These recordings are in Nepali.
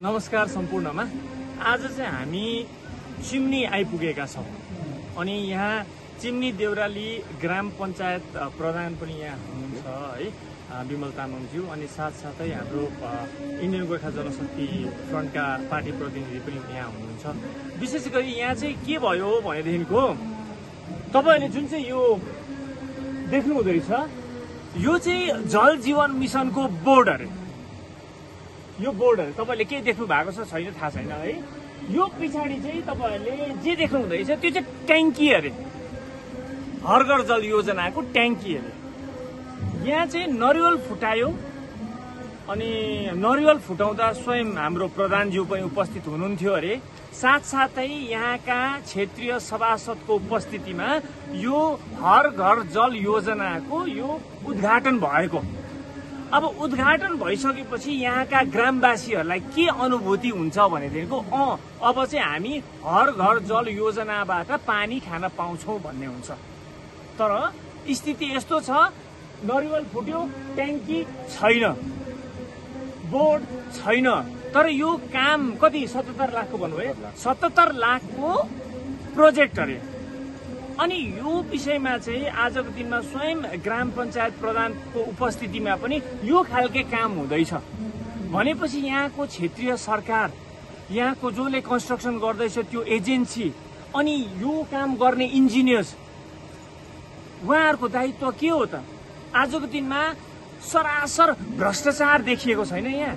नमस्कार सम्पूर्णमा। आज चाहिँ हामी चिम्नी आइपुगेका छौँ अनि यहाँ चिम्नी देउराली ग्राम पञ्चायत प्रधान पनि यहाँ हुनुहुन्छ है, विमल तामाङज्यू, अनि साथसाथै हाम्रो इन्डियन गोर्खा जनशक्ति फ्रन्टका पार्टी प्रतिनिधि पनि यहाँ हुनुहुन्छ। विशेष गरी यहाँ चाहिँ के भयो भनेदेखिको तपाईहरुले जुन चाहिँ यो देख्नु हुँदैछ यो चाहिँ जल जीवन मिसनको बोर्ड अरे। यो बोर्डहरू तपाईले के देख्नु भएको छ छैन थाहा छैन है। यो पछाडि चाहिँ तपाईहरुले जे देख्नु हुँदैछ त्यो चाहिँ ट्याङ्की अरे, हर घर जल योजनाको ट्याङ्की अरे। यहाँ चाहिँ नरिवल फुटायो अनि नरिवल फुटाउँदा स्वयं हाम्रो प्रधानज्यू पनि उपस्थित हुनुहुन्थ्यो अरे। साथसाथै यहाँका क्षेत्रीय सभासदको उपस्थितिमा यो हर घर जल योजनाको यो उद्घाटन भएको। अब उद्घाटन भइसकेपछि यहाँका ग्रामवासीहरूलाई के अनुभूति हुन्छ भनेदेखिको अब चाहिँ हामी हर घर जल योजनाबाट पानी खान पाउँछौँ भन्ने हुन्छ। तर स्थिति यस्तो छ, नरिवल फुट्यो, ट्याङ्की छैन, बोर्ड छैन। तर यो काम कति 77 लाखको भन्नुभयो, 77 लाखको प्रोजेक्ट अरे। अनि यो विषयमा चाहिँ आजको दिनमा स्वयं ग्राम पञ्चायत प्रधानको उपस्थितिमा पनि यो खालके काम हुँदैछ भनेपछि यहाँको क्षेत्रीय सरकार, यहाँको जसले कन्स्ट्रक्सन गर्दैछ त्यो एजेन्सी, अनि यो काम गर्ने इन्जिनियर्स, उहाँहरूको दायित्व के हो त? आजको दिनमा सरासर भ्रष्टाचार देखिएको छैन यहाँ।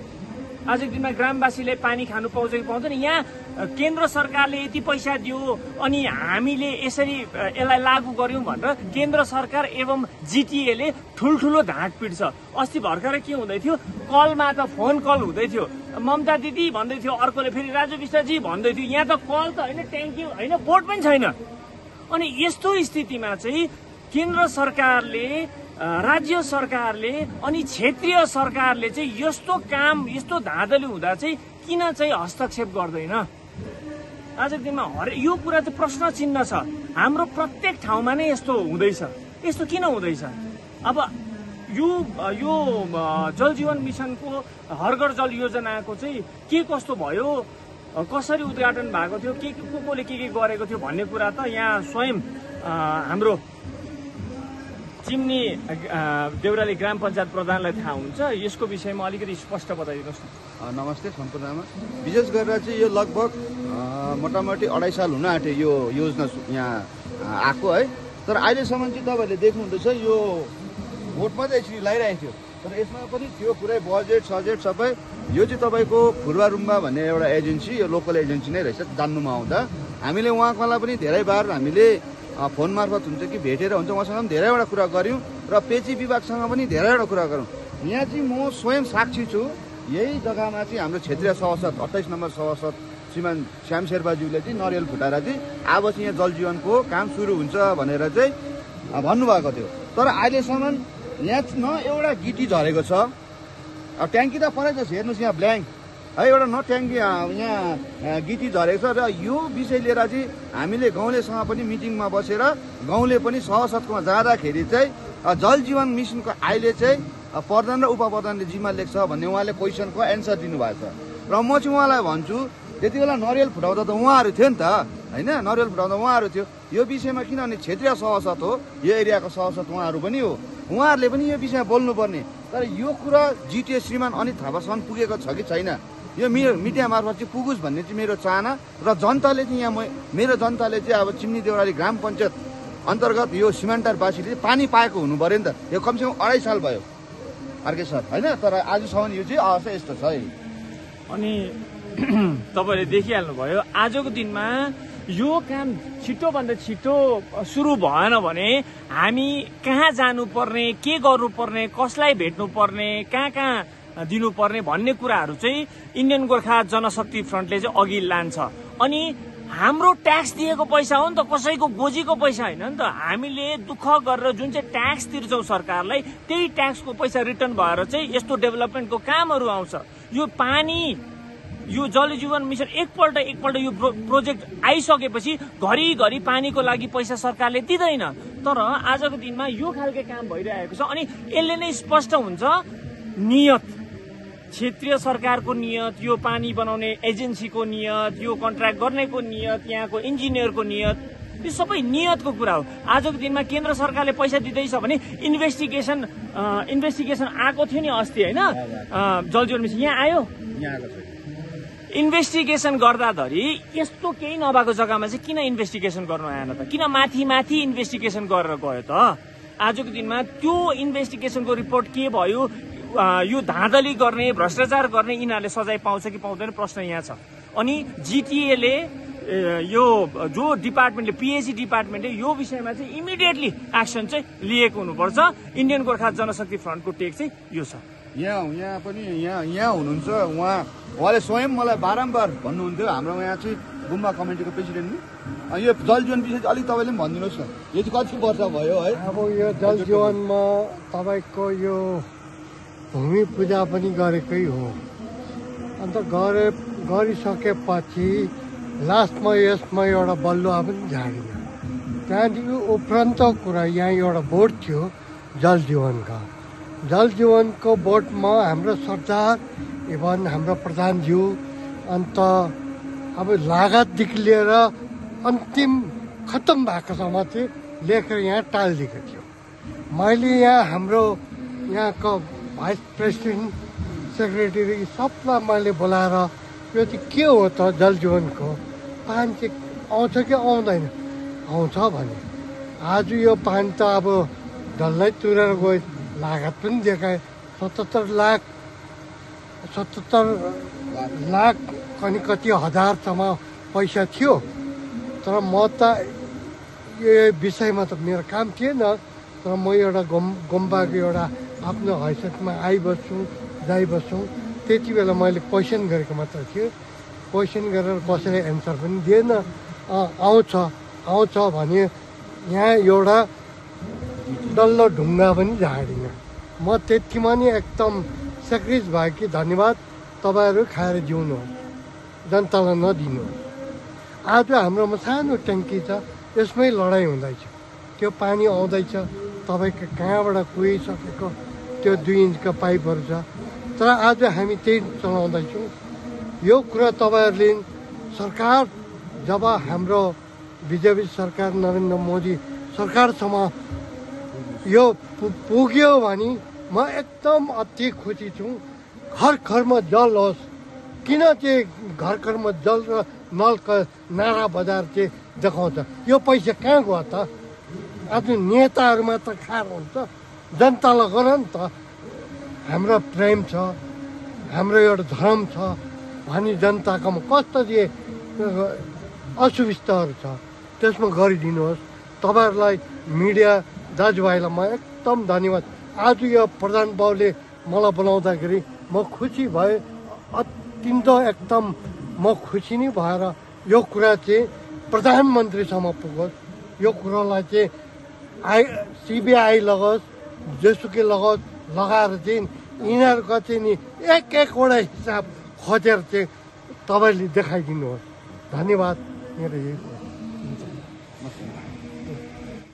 आजको दिनमा ग्रामवासीले पानी खानु पाउँछ कि पाउँदैन, यहाँ केन्द्र सरकारले यति पैसा दियो अनि हामीले यसरी यसलाई लागू गर्यौं भनेर केन्द्र सरकार एवं जिटिएले ठुल्ठुलो ढाँट पिट्छ। अस्ति भर्खरै के हुँदै थियो, कलमा त फोन कल हुँदै थियो, ममता दिदी भन्दै थियो, अर्कोले फेरि राजु विष्टजी भन्दै थियो। यहाँ त कल त होइन, ट्याङ्की होइन, बोर्ड पनि छैन। अनि यस्तो स्थितिमा चाहिँ केन्द्र सरकारले, राज्य सरकारले अनि क्षेत्रीय सरकारले चाहिँ यस्तो काम, यस्तो धाँधली हुँदा चाहिँ किन चाहिँ हस्तक्षेप गर्दैन? आजको दिनमा यो कुरा चाहिँ प्रश्न चिन्ह छ। हाम्रो प्रत्येक ठाउँमा नै यस्तो हुँदैछ। यस्तो किन हुँदैछ? अब यो जल जीवन मिसनको हर घर जल योजनाको चाहिँ के कस्तो भयो, कसरी उद्घाटन भएको थियो, कोले के गरेको थियो भन्ने कुरा त यहाँ स्वयं हाम्रो चिम्नी देउराली ग्राम पञ्चायत प्रधानलाई थाहा हुन्छ। यसको विषयमा अलिकति स्पष्ट बताइदिनुहोस् न। नमस्ते सम्पूर्णमा। विशेष गरेर चाहिँ यो लगभग मोटामोटी 2.5 साल हुन आँट्यो यो योजना यहाँ आएको है। तर अहिलेसम्म चाहिँ तपाईँहरूले देख्नुहुँदैछ यो भोट मात्रै यसरी लगाइरहेको थियो, तर यसमा पनि त्यो पुरै बजेट सजेट सबै यो चाहिँ तपाईँको फुर्वा रुम्बा भन्ने एउटा एजेन्सी, यो लोकल एजेन्सी नै रहेछ। जान्नुमा आउँदा हामीले उहाँकोलाई पनि धेरै बार हामीले फोन मार्फत हुन्छ कि भेटेर हुन्छ, उहाँसँग पनि धेरैवटा कुरा गऱ्यौँ र पेची विभागसँग पनि धेरैवटा कुरा गऱ्यौँ। यहाँ चाहिँ म स्वयं साक्षी छु। यही जग्गामा चाहिँ हाम्रो क्षेत्रीय सभासद 28 नम्बर सभासद श्रीमान श्याम शेर्पाज्यूले चाहिँ नरिवल फुटाएर चाहिँ अब चाहिँ यहाँ जल जीवनको काम सुरु हुन्छ भनेर चाहिँ भन्नुभएको थियो। तर अहिलेसम्म यहाँ न एउटा गिटी झरेको छ, ट्याङ्की त परेको छ, हेर्नुहोस् यहाँ ब्ल्याङ्क है, एउटा न ट्याङ्की यहाँ गिटी झरेको छ। र यो विषय लिएर चाहिँ हामीले गाउँलेसँग पनि मिटिङमा बसेर गाउँले पनि सभासदकोमा जाँदाखेरि चाहिँ जल जीवन मिसनको अहिले चाहिँ प्रधान र उपप्रधानले जिम्मा लेख्छ भन्ने उहाँले क्वेसनको एन्सर दिनुभएको छ। र म चाहिँ उहाँलाई भन्छु, त्यति बेला नरिवल फुटाउँदा त उहाँहरू थियो नि त होइन, नरिवल फुटाउँदा उहाँहरू थियो। यो विषयमा किनभने क्षेत्रीय सभासद हो, यो एरियाको सभासद उहाँहरू पनि हो, उहाँहरूले पनि यो विषयमा बोल्नुपर्ने। तर यो कुरा जिटिए श्रीमान अनित थापासम्म पुगेको छ कि छैन, यो मिडिया मार्फत चाहिँ पुगोस् भन्ने चाहिँ मेरो चाहना। र जनताले चाहिँ यहाँ मेरो जनताले चाहिँ अब चिम्नी देउराली ग्राम पञ्चायत अन्तर्गत यो सिमान्टारवासीले पानी पाएको हुनु पर्यो नि त। यो कमसेकम 2.5 साल भयो अर्कै सर होइन, तर आजसम्म यो चाहिँ अवस्था यस्तो छ है। अनि तपाईँले देखिहाल्नु भयो आजको दिनमा यो काम छिटोभन्दा छिटो सुरु भएन भने हामी कहाँ जानुपर्ने, के गर्नुपर्ने, कसलाई भेट्नुपर्ने, कहाँ दिनुपर्ने भन्ने कुराहरू चाहिँ इन्डियन गोर्खा जनशक्ति फ्रन्टले चाहिँ अघि लान्छ। अनि हाम्रो ट्याक्स दिएको पैसा हो नि त, कसैको गोजीको पैसा होइन नि त। हामीले दुःख गरेर जुन चाहिँ ट्याक्स तिर्छौँ सरकारलाई, त्यही ट्याक्सको पैसा रिटर्न भएर चाहिँ यस्तो डेभलपमेन्टको कामहरू आउँछ। यो पानी, यो जल जीवन मिसन एकपल्ट यो प्रोजेक्ट आइसकेपछि घरिघरि पानीको लागि पैसा सरकारले दिँदैन। तर आजको दिनमा यो खालको काम भइरहेको छ। अनि यसले नै स्पष्ट हुन्छ नियत क्षेत्रीय सरकारको नियत, यो पानी बनाउने एजेन्सीको नियत, यो कन्ट्र्याक्ट गर्नेको नियत, यहाँको इन्जिनियरको नियत, यो सबै नियतको कुरा हो। आजको दिनमा केन्द्र सरकारले पैसा दिँदैछ भने इन्भेस्टिगेसन आएको थियो नि अस्ति होइन, जलजीवन मिसन यहाँ आयो। इन्भेस्टिगेसन गर्दाधरि यस्तो केही नभएको जग्गामा चाहिँ किन इन्भेस्टिगेसन गर्नु आएन त? किन माथि माथि इन्भेस्टिगेसन गरेर गयो त? आजको दिनमा त्यो इन्भेस्टिगेसनको रिपोर्ट के भयो, यो धाँधली गर्ने, भ्रष्टाचार गर्ने यिनीहरूले सजाय पाउँछ कि पाउँदैन प्रश्न यहाँ छ। अनि जिटिएले यो जो डिपार्टमेन्टले पिएचई डिपार्टमेन्टले यो विषयमा चाहिँ इमिडिएटली एक्सन चाहिँ लिएको हुनुपर्छ। इन्डियन गोर्खा जनशक्ति फ्रन्टको टेक चाहिँ यो छ। यहाँ पनि यहाँ हुनुहुन्छ उहाँले स्वयं मलाई बारम्बार भन्नुहुन्थ्यो, हाम्रो यहाँ चाहिँ गुम्बा कमिटीको प्रेसिडेन्ट नि, यो जलजीवन विषय अलिक तपाईँले पनि भनिदिनुहोस् न, यो चाहिँ कति वर्ष भयो है? अब यो जलजीवनमा तपाईँको यो भूमि पूजा पनि गरेकै हो। अन्त गरिसकेपछि लास्टमा यसमा एउटा बलुवा पनि झाडियो। त्यहाँदेखि उपरान्त कुरा यहाँ एउटा बोर्ड थियो जलजीवनको बोर्डमा हाम्रो सरदार इभन हाम्रो प्रधानज्यू, अन्त अब लागतदेखि लिएर अन्तिम खत्तम भएकोसम्म चाहिँ लेखेर यहाँ टालिदिएको थियो। मैले यहाँ हाम्रो यहाँको भाइस प्रेसिडेन्ट, सेक्रेटरी सबलाई मैले बोलाएर यो चाहिँ के हो त जलजीवनको पानी चाहिँ आउँछ कि आउँदैन? आउँछ भने आज यो पानी त अब डल्लै तुरेर गयो, लागत पनि देखाए 77 लाख अनि कति हजारसम्म पैसा थियो। तर म त यो विषयमा त मेरो काम थिएन, तर म एउटा गुम्बाको एउटा आफ्नो हैसियतमा जाइबस्छु। त्यति बेला मैले क्वेसन गरेको मात्र थियो। क्वेसन गरेर कसैले एन्सर पनि दिएन। आउँछ भने यहाँ एउटा डल्लो ढुङ्गा पनि झाडिन। म त्यतिमा नि एकदम सेक्रिज भयो कि धन्यवाद, तपाईँहरू खाएर जिउनुहोस्, जनतालाई नदिनुहोस्। आज हाम्रोमा सानो ट्याङ्की छ, यसमै लडाइँ हुँदैछ। त्यो पानी आउँदैछ, तपाईँको कहाँबाट कुहिसकेको त्यो 2 इन्चको पाइपहरू छ, तर आज हामी त्यही चलाउँदैछौँ। यो कुरा तपाईँहरूले सरकार जब हाम्रो बिजेपी सरकार नरेन्द्र मोदी सरकारसम्म यो पुग्यो भने म एकदम अति खुसी छु। घर घरमा जल होस्। किन चाहिँ घर घरमा जल र नलका नारा बजार चाहिँ देखाउँछ? यो पैसा कहाँ गयो त? आज नेताहरू मात्र खाएर हुन्छ, जनतालाई गर नि त। हाम्रो प्रेम छ, हाम्रो एउटा धर्म छ भने जनताकोमा कस्तो चाहिँ असुविस्ताहरू छ त्यसमा गरिदिनुहोस्। तपाईँहरूलाई मिडिया दाजुभाइलाई म एकदम धन्यवाद। आज यो प्रधान बाउले मलाई बोलाउँदाखेरि म खुसी भएँ, अत्यन्त एकदम म खुसी नै भएर यो कुरा चाहिँ प्रधानमन्त्रीसम्म पुगोस्। यो कुरालाई चाहिँ सिबिआई लगोस्, जेसुकै लगाएर चाहिँ यिनीहरूको चाहिँ नि एक-एकवटा हिसाब खोजेर चाहिँ तपाईँले देखाइदिनुहोस्। धन्यवाद। मेरो यही